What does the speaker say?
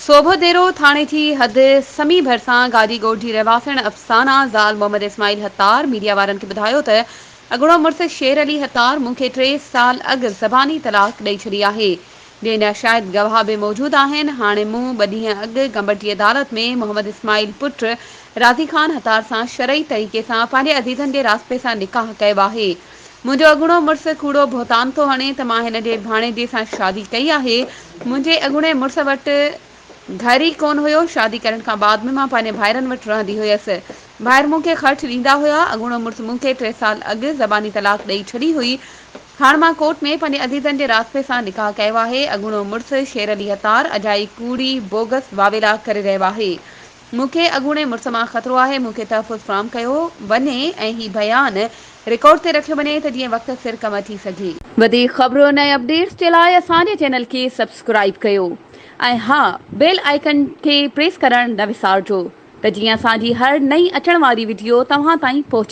سوڀوديرو ٿاڻي جي حد سمي ڀرسان گاجي ڳوٺ جي رهواسڻ افسانه زال محمد اسماعيل هتار ميڊيا وارن کي ٻڌايو ته اڳوڻو مڙس شير علي هتار مون کي ٽي سال اڳ زباني طلاق ڏئي ڇڏي آهي جنهن جا شاهد گواهه به موجود آهن هاڻي مون ٻه ڏينهن اڳ گمبٽ جي عدالت ۾ محمد اسماعيل پٽ راضي خان هتار سان شرعي طريقي سان پنهنجي عزيزن جي راضپي سان نڪاح ڪيو آهي منهنجو اڳوڻو مڙس ڪوڙو بهتان ٿو هڻي ته مان هن جي ڀاڻيجي سان شادي ڪئي آهي. منهنجي اڳوڻي مڙس وٽ گهر ئي ڪونه هيو. شادي ڪرڻ کان بعد ۾ مان پنهنجي ڀائرن وٽ رهندي هيس. ڀائر مون کي خرچ ڏيندا هيا. اڳوڻو مڙس مون کي ٽي سال اڳ زباني طلاق ڏئي ڇڏي هئي. هاڻ مان ڪورٽ ۾ پنهنجي عزيزن جي راضپي سان نڪاح ڪيو آهي. اڳوڻو مڙس شير علي عطار اجائي ڪوڙي بوگس واويلا ڪري رهيو آهي. مون کي اڳوڻي مڙس مان خطرو آهي، مون کي تحفظ فراهم ڪيو وڃي ۽ هي بيان رڪارڊ تي رکيو وڃي ته جيئن وقت سر ڪم اچي سگهي. وڌيڪ خبرن ۽ اپڊيٽس جي لاء اسان جي چينل کي سبسڪرائيب ڪيو ۽ ها بيل آئيڪن کي پريس ڪرڻ نه وسارجو ته جيئن اسان جي هر نئين اچڻ واري وڊيو توهان تائين پهچي.